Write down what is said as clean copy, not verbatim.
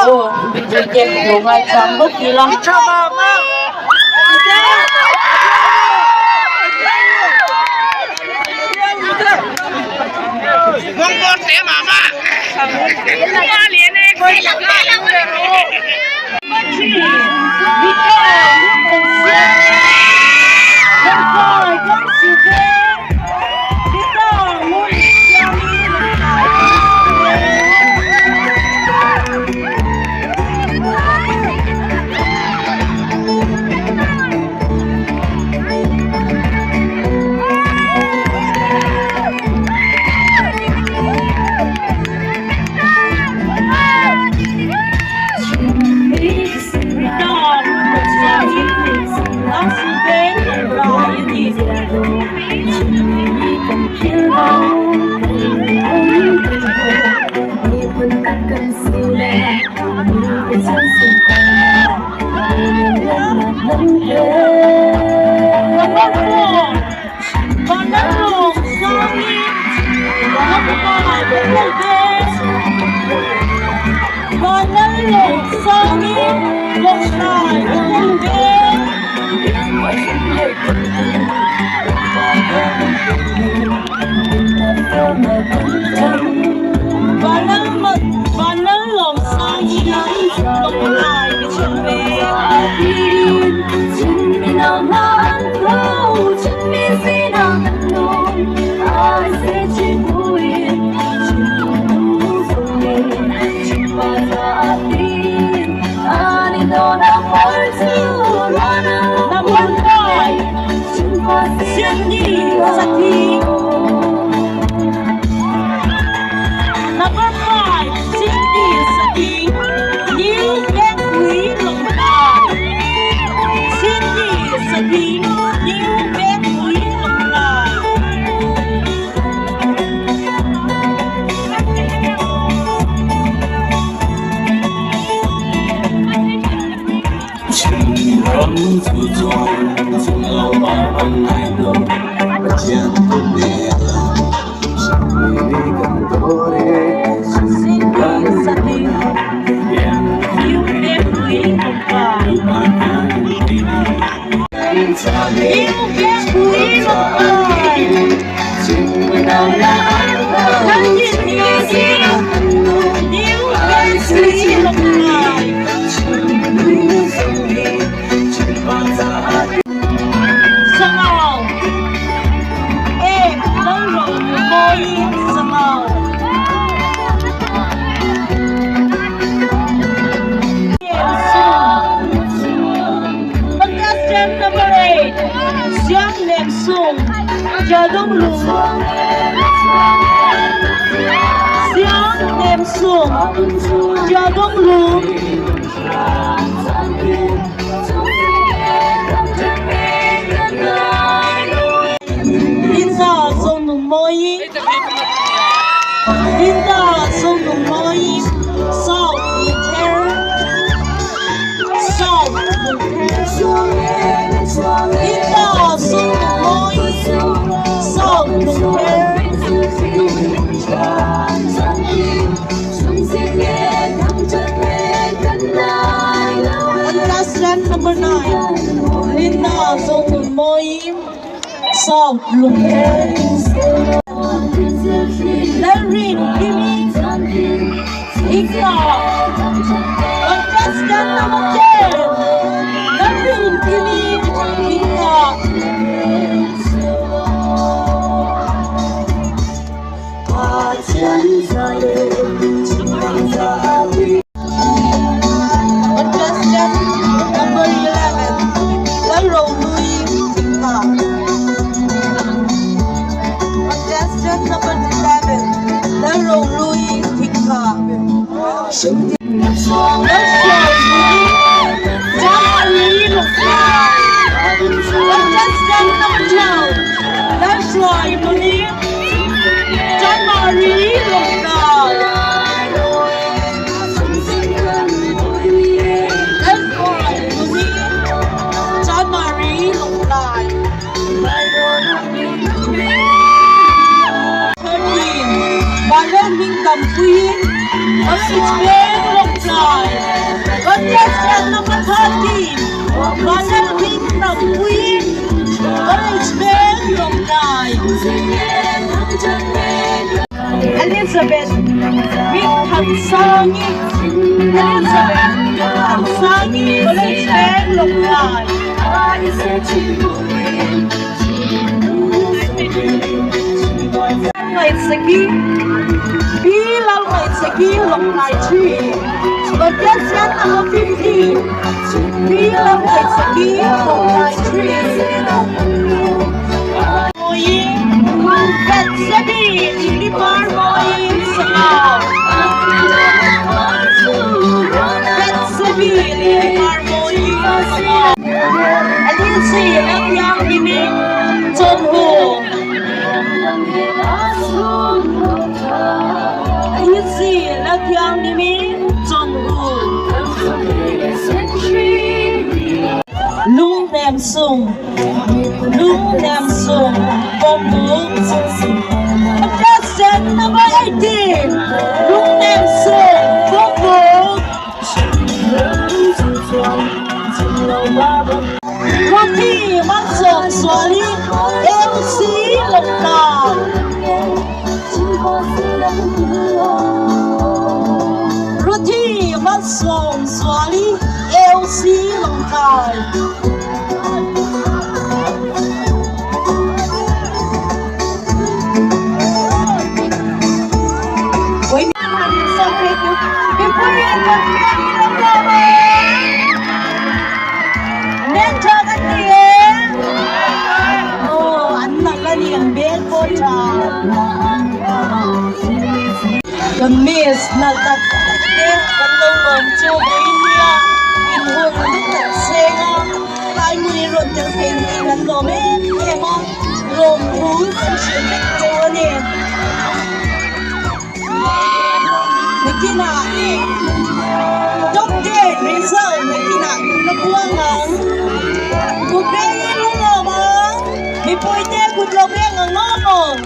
Aw te lo ngaichang bawk ila. Elizabeth Rinthangsangi Elizabeth Rinthangsangi College Veng Lawngtlai. Ngaihsaki Pi Lalngaihsaki Lawngtlai Tree Contestant number 15 Pi Lalngaihsaki Lawngtlai Tree Mawi Betsebi Lilipar Mawi Sangau Betsebi Lilipar Mawi Sangau Alice Lalthianghlimi Chawnhu Alice Lalthianghlimi Chawnhu Lunghnem Sung Lunghnem Sung Bawmbuk Contestant number 18 Lunghnem Sung Bawmbuk Ruthie Malsawmzuali LC Lawngtlai Ruthie Malsawmzuali LC Lawngtlai. Kan miss nalh tak tak te kan lo lawm chu vawinia in hun lu tak seng a tlai hmun in rawn tel thei ang tih kan lawm em em a lawmthu kan hrilh vek teuh a ni. Nakinah top ten result nakinah la buang ang. Kut vengin lung lawm ang. Mipuite kut lo veng ang aw.